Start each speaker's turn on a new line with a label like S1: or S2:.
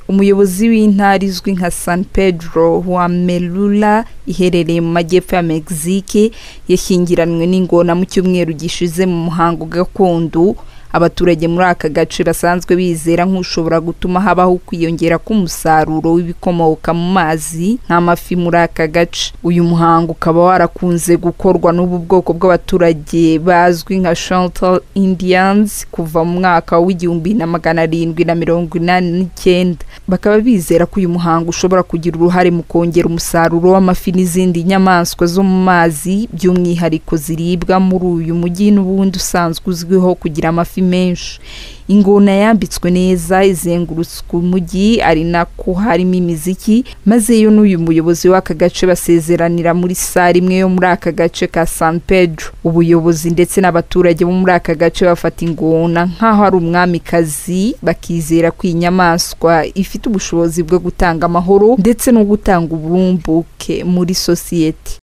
S1: Umuyobozi w'intara izwi nka San Pedro Huamelula iherereye mu majyepfo ya Mexique yashyingiranywe n'ingona mu cyumweru gishize mu muhango gakondo abaturage muri aka gace basanzwe bizera nk'ushobora gutuma habaho kwiyongera k'umusaruro w'ibikomoka mu mazi nk'amafi muri aka gace. Uyu muhango ukaba warakunze gukorwa n'ubu bwoko bw'abaturage bazwi nka Chantal Indians kuva mu mwaka w'1789. Bakaba bizera ko uyu muhango ushobora kugira uruhare mu kongera umusaruro w'amafi n'izindi nyamaswa zo mu mazi, by'umwihariko ziribwa muri uyu mujyi n'ubundi usanzwe uzwiho kugira amafi menshi. Ingona yambitswe neza izengurutswe umujyi, ari nako harimo imiziki, maze yo n'uyu muyobozi w'aka gace basezeranira muri sare imwe yo muri aka gace ka San Pedro. Ubuyobozi ndetse n'abaturage bo muri aka gace bafata ingona nk'aho ari umwamikazi, bakizera ko iyi nyamaswa ifite ubushobozi bwo gutanga amahoro ndetse no gutanga uburumbuke muri sosiyete.